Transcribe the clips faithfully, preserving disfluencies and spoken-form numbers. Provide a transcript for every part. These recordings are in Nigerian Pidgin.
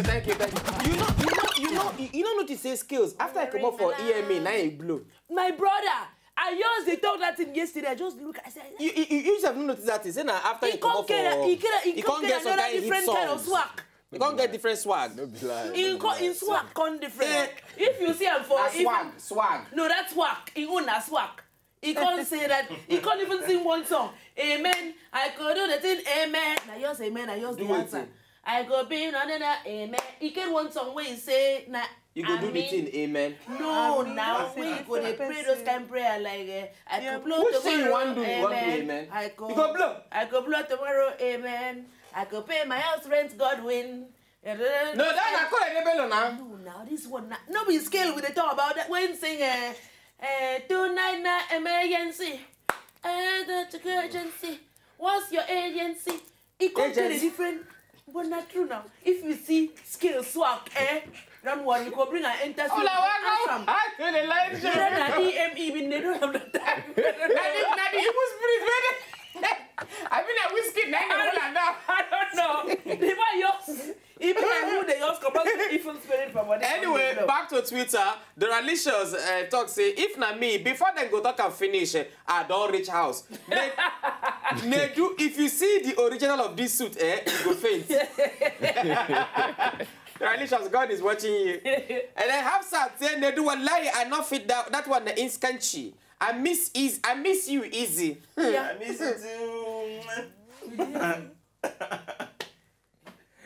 Thank you, thank you. You know, you know, you know, you, you don't notice say scales. After I come up for E M A, now it blow. My brother, I just dey talk that thing yesterday. I just look, I said, You, you, you, you have not noticed that thing. Say now after he you come come up for, get a, he get a, he he come come get get some another kind of different kind of songs. Swag. You can't get different swag. No be lie. In, co- in swag come different. Eh. If you see am for Na if swag, swag. No, that's swag. He own na swag. He can't say that. He can't even sing one song. Amen. I could do the thing. Amen. I just amen. I just Do the answer. Wetin? I go be no no no. Amen. He get one song where he say na. You go do the thing. Amen. No, now we go dey pray those kind prayer like uh, I go blow tomorrow. Which thing you want do? You want do amen. I go. You go blow. I go blow tomorrow. Amen. I go pay my house rent. God win. No, that na Kole Debelo now. No, now this one now. No be scale we dey talk about that when sing uh, uh, tonight na emergency. Uh, the agency. What's your agency? It come to the different. But not true now. If you see scale swag, eh? Don't worry, we go bring and enter. All I want now, I feel the light show. Whether na E M E, even they don't have the time. Na the, na the evil spirit, man. I mean, I whiskey, na the whole and now. I don't know. The boy yours. Even I know they just come out with evil spirit from what. Anyway, back to Twitter. The Relicious uh, talk say, if na me, before dem go talk and finish, eh, I don't reach house. Ne- Nedu, if you see the original of this suit, eh, you go faint. Relicious, God is watching you. And then Hafsat say, Nedu, wallahi, I not fit that, that one in skanchi. I miss easy. I miss you easy. Yeah. I miss you too.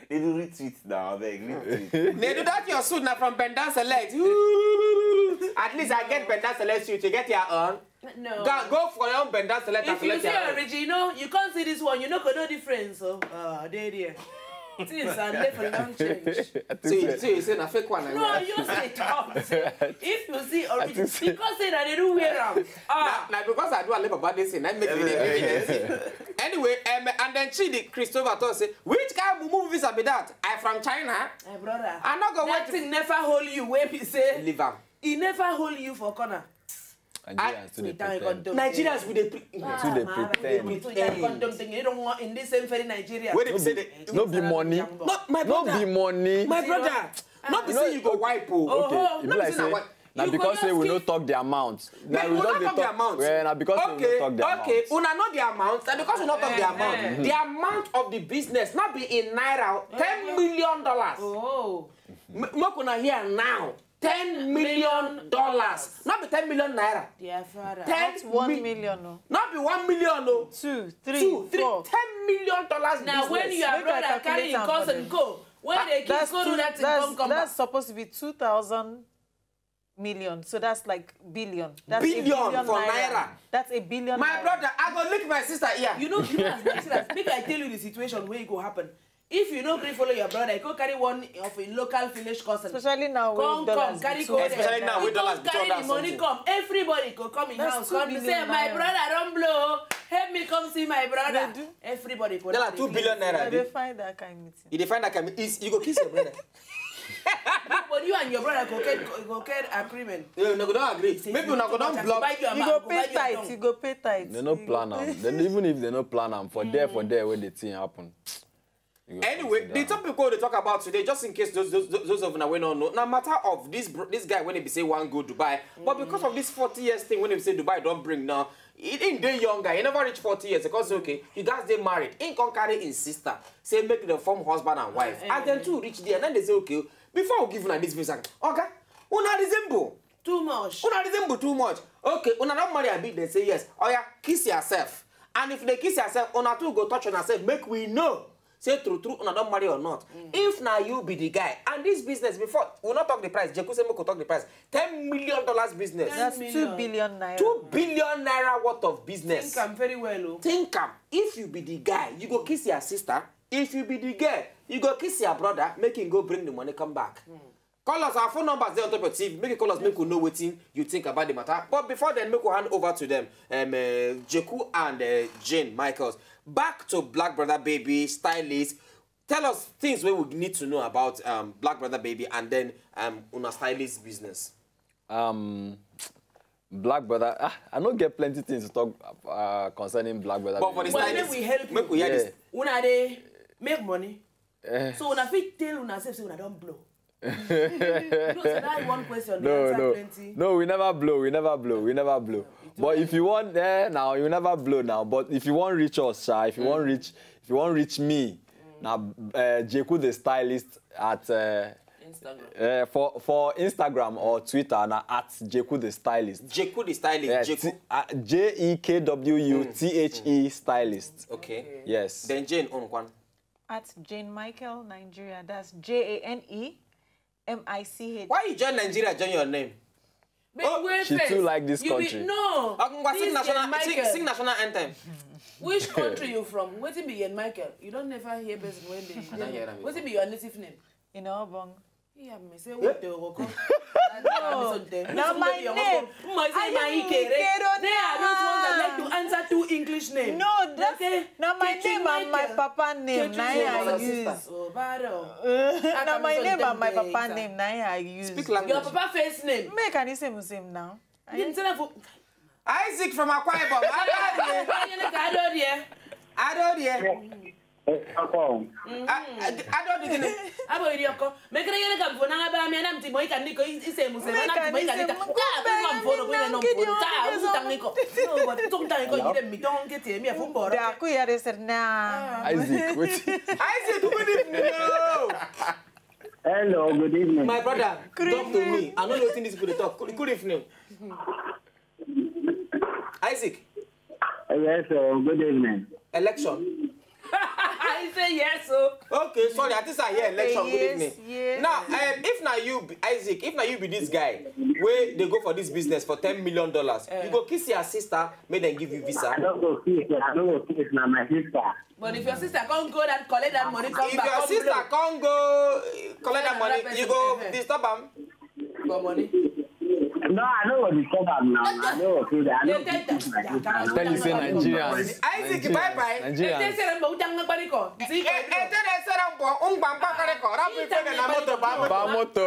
They do retweet now, I beg, retweet. They do that your suit now from Bendan Select. Ooh. At least I get Bendan Select suit. You get your own. No. Go, go for your own Bendan Select. If you see original, you can't see this one. You know, no difference. So, uh, there, there. Things are left for long change. See, see, you say na fake one. No, you say talk. If you see original, because say that they do wear am. Ah, now because I do a little bad this thing, I make it evidence. Anyway, um, and then Chidi Christopher told say, which kind of movie is that? I from China. My brother, I not go that thing never hold you. Where he say, leave am. He never hold you for corner. Nigerians too dey pretend. Nigerians we dey pre- Too dey pretend. They don't want in this same very Nigeria. Where they say they No be money. No, my brother. No be money. My brother. No be say you go wipe o. Okay, e be like say na because say we no talk the amount. Na we no talk the amount. Yeah, na because say we no talk the amount. Okay, una know the amount. Na because we no talk the amount. The amount of the business, not be in naira, ten million dollars. Oh. Make una hear now. Ten million dollars. Not be ten million naira. Dear father. Ten. Not one million, no. Not be one million, no. Two, three, two, three, four. Ten million dollars. Now, when your brother carry him cousin go, when they kiss go do that thing, come, come back. That's supposed to be two thousand million. So that's like billion. That's billion for naira. That's a billion. My brother, I go lick my sister here. You know, you know, as Nigerians, make I tell you the situation where it go happen. If you no gree follow your brother, you go carry one of a local village cousin. Especially now, come, come, carry go there. Especially now, with dollars, carry the money, come. Everybody go come in house, come say, my brother don blow. Help me come see my brother. Everybody go. Two billion naira. They find that kind of meeting. You dey find that kind of, you go kiss your brother. But you and your brother go get, go get agreement. You no go don agree. Maybe una go don block. You go pay tight. You go pay tight. They no plan am. Then even if they no plan am, for there, for there where the thing happen. Anyway, the topic we dey talk about today, just in case those those, those of una wey no know, na matter of this bro, this guy wey be say wan go Dubai, but because of this forty years thing wey be say Dubai don bring now, he, he dey younger, he never reach forty years. Because okay, you guys dey married, he come carry his sister, say make dem form husband and wife. As dem two reach there, now they say okay, before we give una this visa, oga, una resemble too much. Una resemble too much. Okay, una don marry abi? They say yes. Oya, kiss yourself. And if they kiss yourself, una two go touch una self, make we know say true true una don marry or not. If na you be the guy, and this business before, we not talk the price. Jeku say make we talk the price. Ten million dollars business. That's two billion naira. Two billion naira worth of business. Think am very well o. Think am. If you be the guy, you go kiss your sister. If you be the girl, you go kiss your brother, make him go bring the money come back. Call us, our phone numbers there on top of T V. Make you call us, make we know wetin you think about the matter. But before then, make we hand over to them. Um, uh, Jeku and uh, Jane Michaels. Back to Black Brother Baby, stylist. Tell us things wey we need to know about um, Black Brother Baby and then um, una stylist business. Um, Black Brother, ah, I no get plenty things to talk uh, concerning Black Brother Baby. But for the stylist, we help you. Make we hear this. Una dey make money. So una fit tell una sef say una don blow. You know say that one question dey No, answer no, plenty. No. We never blow. We never blow. We never blow. But if you want, eh, now you never blow now. But if you want reach us, sha, if you want reach, if you want reach me, now uh, Jeku the stylist at uh, Instagram. Uh, for for Instagram or Twitter, now at Jeku the stylist. Jeku the stylist. Yeah, Jeku. T- uh, J E K W U T H E stylist. Okay. Yes. Then Jane on one. At Jane Michael Nigeria. That's J A N E M I C H. Why you join Nigeria? Join your name. But oh, wait she first. Too like this you country. Be, no. Akungwa, sing national, sing, sing national anthem. Which country you from? Wetin be Ian Michael? You don't never hear person when they. Wetin be your native name? In Obong. Yeah, me say what the Oroko. No, my name. My say my Ikere. They are not ones that like to answer two English names. No, that's okay. Not my name and my papa name. Now I use. Now my name and my papa name. Now I use. Speak language. Your papa first name. Make any same same now. Didn't tell for. Isaac from Akwa Ibom. Adodie. Adodie. Adodie. Adodie. Abo iri ọkọ. Mekere yere ka mfo na aba mi na mtimo ika niko ise mu se na mtimo ika niko. Ka ko ma mfo no ko no mfo. Ta u ta niko. No, but tum ta niko yire mi don ke te mi afun boro. Da ku yare sir na. Isaac, wait. Isaac, good evening. Hello, good evening. My brother, talk to me. I don't know what these people talk. Good evening. Isaac. Yes, sir. Good evening. Election. I say yes, so. Okay, sorry. I think I hear election. Good evening. Yes. Now, um, if now you be Isaac, if now you be this guy, where they go for this business for ten million dollars, uh, you go kiss your sister, make them give you visa. I don't go kiss. I don't go kiss. Now my sister. But if your sister can't go that collect that money, come if back, your sister can't go collect that money, you go disturb am. Got money? No, I know what you talk about now. I know what you I know what you talk about. Tell you say Nigerians. Isaac, bye bye. Nigerians. Ete sere mbo utang ngbariko. Ete sere mbo ungba ngbariko. Rapu ipene na moto ba moto. Ba moto.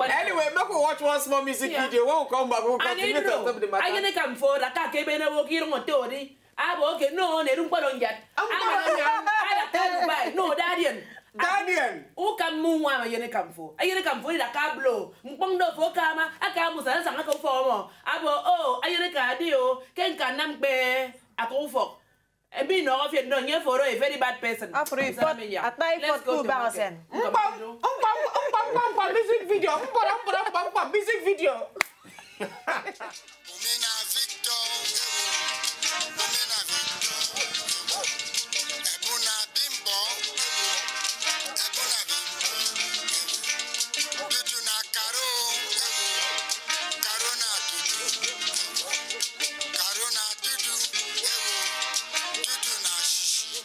Anyway, make we watch one small music video. When we come back, we'll continue to stop the matter. Ayene kam fo raka kebe na woki rongo teori. Abo oke no ne rum palo njat. Ama ya ala telu bai no Daniel. Daniel. U kam mu wa ma yene kam fo. Ayene kam fo da ka blo. Ngpong do fo kama aka mu sa sa ngako fo mo. Abo o ayene ka di o ken ka nam pe ako fo. E bi no of no nye foro a very bad person. Afro ifo. Atai fo ku ba sen. Ngpong ngpong ngpong ngpong music video. Ngpong ngpong ngpong music video. Omena Victor, Omena Victor, Ebuna Bimbo, Ebuna Bimbo, Dudu na Caro, Caro na Dudu, Caro na Dudu, Dudu na Shishi.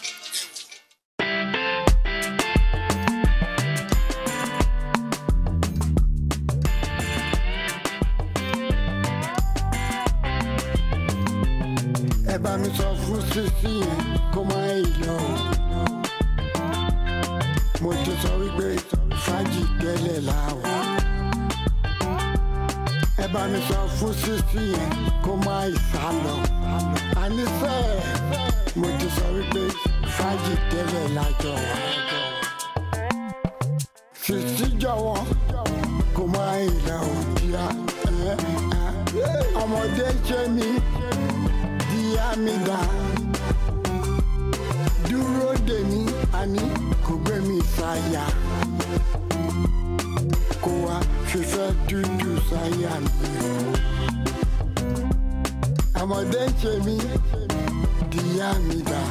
Ẹ bá mi sọ fún Sisi yẹn kó má ì lọ. Mo ti sọ wípé fàájì tẹ́lẹ̀ la wà. Ẹ bá mi sọ fún Sisi yẹn kó má ì sá lọ. Àníṣe mo ti sọ wípé fàájì tẹ́lẹ̀ la jọ wà. Sisi jọ̀wọ́ kó má ì lọ òkìá. Ọmọdé ṣe mi, díá mi dá. Dúró dè mí, àní kò gbé mi sáyà. Kó wá fífẹ́ tútù sáyà mi. Ọmọdé ṣe mi, díá mi dá.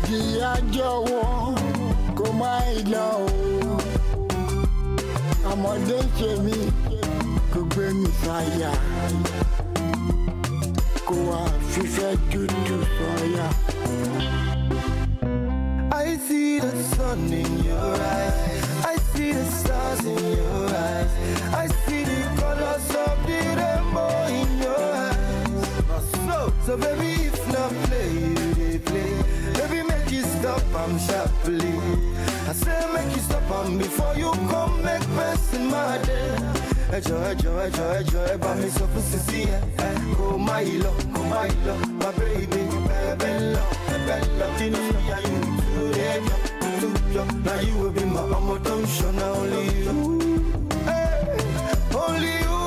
Díá jọ̀wọ́ kó má ì lọ o. Ọmọdé ṣe mi, kò gbé mi sáyà. Kó wá fífẹ́ tútù sọ́yà. I see the sun in your eyes. I see the stars in your eyes. I see the colors of the rainbow in your eyes. So, so baby, if not play, you dey play. Baby, make you stop am sharply. I say make you stop am before you come make person mad. Ẹjọ, ẹjọ, ẹjọ, ẹjọ, ẹ bá mi sọ fún Sisi yẹn. Kó má ì lọ, kó má ì lọ, my baby. Bella, Bella, Tini, yeah, you too, yeah, too, yeah. Now you will be my own attention, only you. Hey, only you,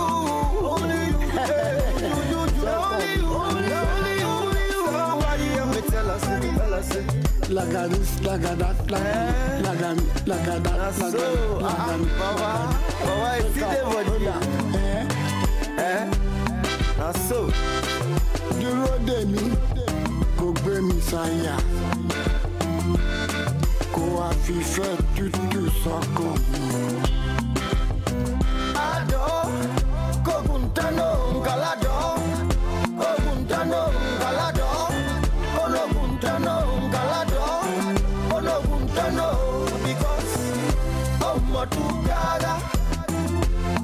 only you, hey, you, you, you, only you, only you, only you. Somebody help me tell us, tell us. Lagadu, lagada, lagadu, lagadu, lagada, lagadu. Baba, Baba, I see the body. Eh? Eh? Na so. Dúró dè mí, kò gbé mi sáyà. Kó wá fìfẹ́ tútù sọ́kàn mi. Ado, koguntano, galado. Koguntano, galado. Kono guntano, galado. Kono guntano, because ọmọ tún gara.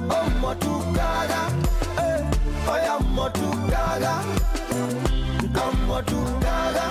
Ọmọ tún gara. Eh, ọyá ọmọ tún gara. Ọmọ tún gara.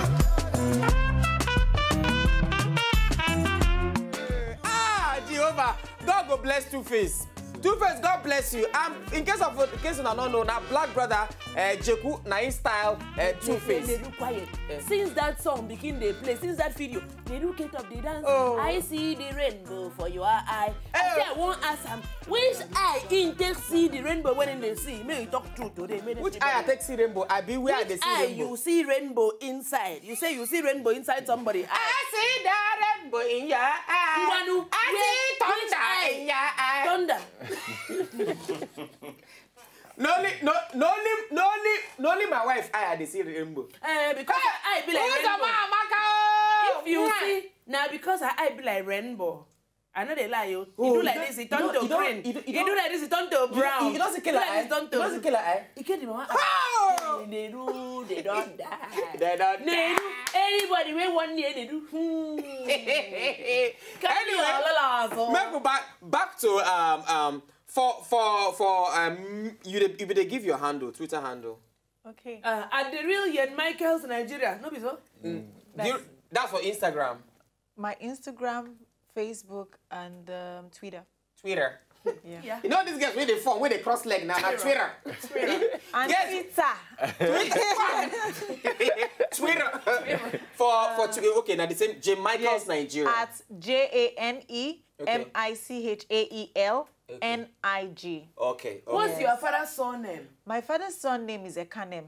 Ah, Jehovah, God go bless Two Face. Two Face, God bless you. Um, in case of, in case una no know, na black brother, uh, Jeku, na him style, uh, Two Face. They do quiet. Eh. Since that song begin dey play, since that video, they do get up, they dance. Oh. I see the rainbow for your eye. I say I wan ask am, which eye him take see the rainbow when him dey see? Make you talk true today. Which eye I take see rainbow? I be where I dey see rainbow. Which eye you see rainbow inside? You say you see rainbow inside somebody eye. I see the rainbow in your eye. Ngwanu, I see thunder in your eye. Thunder. No only, no, no only, no only, no only my wife eye I dey see rainbow. Eh, because her eye be like rainbow. If you see, now because her eye be like rainbow. I know they lie you. He do like this, he turn to green. He do like this, he turn to brown. He doesn't kill her eye. He doesn't kill her eye. He killed him. How? They do, they don't die. They don't die. Anybody wey one year they do. Hmm. Anyway, make we back, back to, um, um, for, for, for, um, you dey, you dey give your handle, Twitter handle. Okay. Uh, at the real Yen Michaels Nigeria, no be so? Mm. That's for Instagram. My Instagram, Facebook, and, um, Twitter. Twitter. Yeah. You know these guys wey dey form, wey dey cross leg now, na Twitter. Twitter. And yes. Twitter. Twitter. Twitter. For, for Twi-, okay, now the same, Jane Michaels Nigeria. At J A N E M I C H A E L N I G. Okay. What's your father's surname? My father's surname is Ekanem.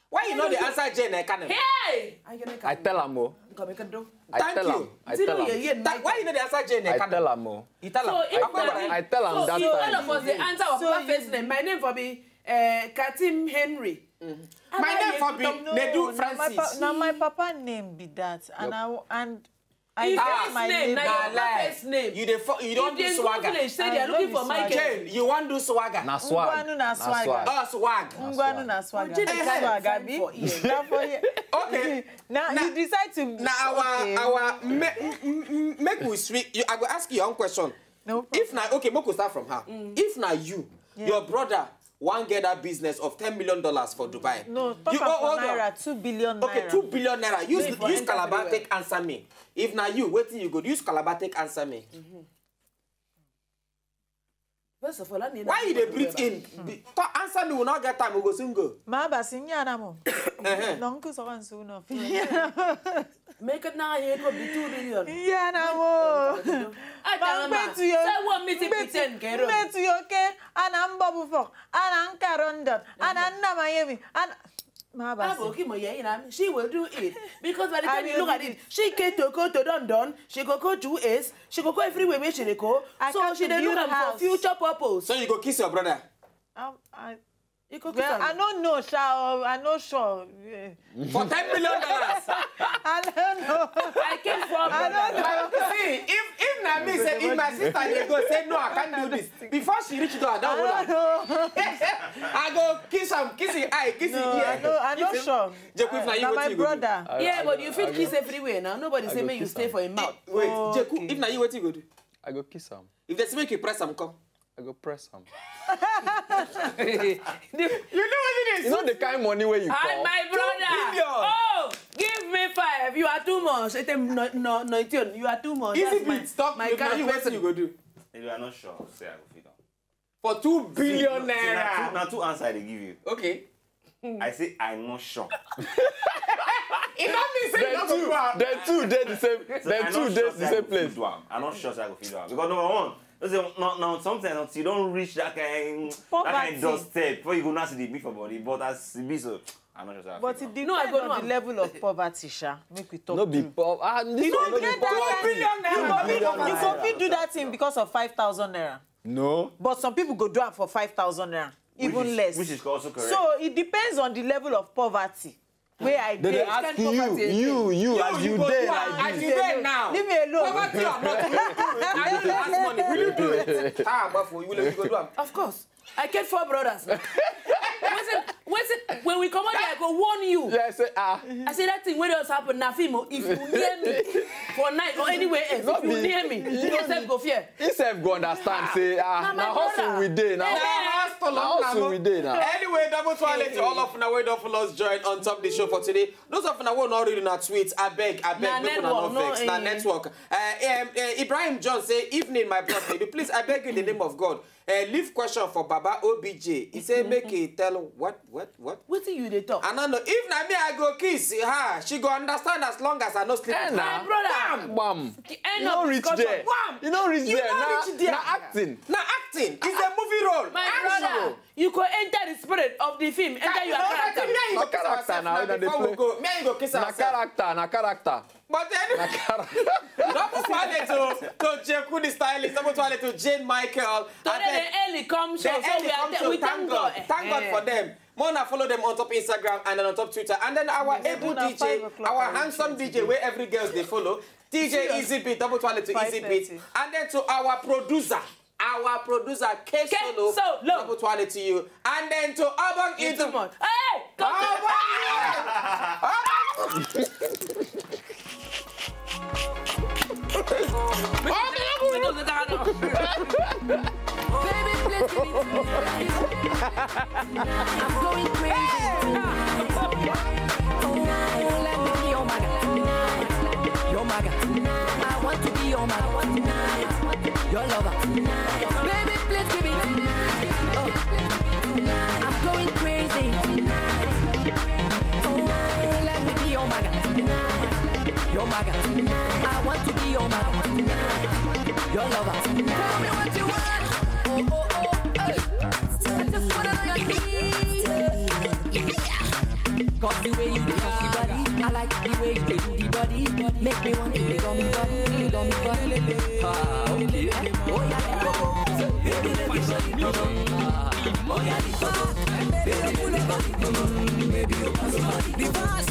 Why you no dey answer Jane Ekanem? Hey! I tell am o. Thank you. I tell am. Why you no dey answer Jane Ekanem? I tell am o. You tell am. I tell am that time. So all of us dey answer our papa first name. My name for be, eh, Katim Henry. My name for be Nedu Francis. Na my papa name be that, and I, and I, my name. Na your first name. You dey, you don do swagger. Say they are looking for Michael. Jane, you wan do swagger? Na swag. Ngwanu na swagger. Oh, swag. Ngwanu na swagger. Swag, abi? Na for here. Okay. Now you decide to. Now our, our, make we switch. I go ask you one question. No problem. If na, okay, make we start from her. If na you, your brother wan get that business of ten million dollars for Dubai. No, talk am for naira, two billion naira. Okay, two billion naira. Use, use Calabar take answer me. If na you, wetin you go do? Use Calabar take answer me. First of all, why you dey breathe in? Talk, answer me, we no get time, we go soon go. Ma ba sin ya na mo. No nku so kan su no. Make it now, you go be two billion. Yeah, na mo. I can't bet you. Say what me to pretend, Kero. Bet you, okay? And I'm Babu Fok, and I'm Karondon, and I'm Namayemi, and Mabasi. She will do it. Because by the time you look at it, she can to go to London, she go go to U S, she go go everywhere where she dey go. So she dey look am for future purpose. So you go kiss your brother? Um, I, you go kiss am. Well, I don't know, sha. I no sure. Yeah. For ten million dollars. I don't know. I came for I don't know. See, if, if na me say, if my sister dey go say no, I can't do this. Before she reach door, I don't hold her. I go kiss am, kiss him eye, kiss him ear. No, I no sure. Jeku, if na you, wetin you go do? Yeah, but you fit kiss everywhere now. Nobody say make you stay for him mouth. Wait, Jeku, if na you, wetin you go do? I go kiss am. If they say make you press am, come. I go press am. You know what it is? You know the kind money where you call? And my brother. Oh, give me five. You are too much. It, no, no, no, you are too much. Easy beats. Talk. You, wetin you go do? If you are not sure, say I go fit am. For two billion naira. Na two, na two answer I dey give you. Okay. I say I no sure. It not mean say you Then not go two, do am. then two dey the same, then two dey the same place. I'm not sure say I go fit do am because number one, you say no, no, sometimes until you don't reach that kind, that kind Poverty. Doorstep before you go now see the meat for body. But as e be so, I'm not sure say I But fit it do am. depends on the level of poverty, sha. Make we talk No be true. poor. Ah, this You one go no be get poor. that kind. You go fit, you go fit do that thing because of five thousand naira. No. But some people go do am for five thousand naira, even is, less. Which is also correct. So it depends on the level of poverty. Where I They dey dey. ask Kind you, poverty. you, you, as you go dey do am. like As this. You dey now. Leave me alone. Poverty or not, you go do it. Ah, but for you, you go do am. Of course. I get four brothers now. Wetin, wetin, when we come out, I go warn you. Yeah, say ah. I say that thing wey just happen na film o. If you near me for night or anywhere else, No if you be- near me, you yourself go fear. He sef go understand say ah, Na my na hustle brother. We dey now. Eh, Na hustle we dey now. Anyway, double twale to all of una wey don follow us join on top the show for today. Those of una wey no read una tweet, abeg, abeg, Na make una network, no no, vex. Na eh. Network. Uh, um, uh, Ibrahim John say, evening, my brother. You please, I beg you in the name of God. Uh, leave question for Baba O B J. He say make he tell what, what, what? Wetin you dey talk? I don't know. If na me, I go kiss her. She go understand as long as I no sleep. Eh, With na. Her. My brother. Bam. End You no of reach discussion. There. You no reach You there. no Na, reach there. Na acting. Na acting. It's a movie role. My Action. Brother, you go enter the spirit of the film, enter your character. Me and you Na go kiss character ourselves now, now you know, they before we play. Go. Me and you go kiss Na ourselves. Character, na character. But then, double twale to, to Jeku the stylist, double twale to Jane Michael. Today the early come show, so we are we thank God. Thank God for them. Mona follow them on top Instagram and then on top Twitter. And then our able D J, our handsome D J, where every girls they follow. D J Easy Beat, double twale to Easy Beat. And then to our producer, our producer, K Solo, double twale to you. And then to Urban Itum. Hey! I'm going crazy. Oh, let me be your maga tonight. Your maga. I want to be your maga tonight. Your lover tonight. Baby, please give me tonight. Oh, I'm going crazy tonight. Oh, let me be your maga tonight. Your maga. I want to be your maga. Your lover. Tell me what you want. Oh, oh, oh, hey. I just wanna know your needs. Cause the way you do the body, I like the way you do the body. Make me want to be gummy body, gummy body. Ah, okay. Oh yeah, baby, let me show you. Oh yeah, baby, let me show you. Baby, you pass.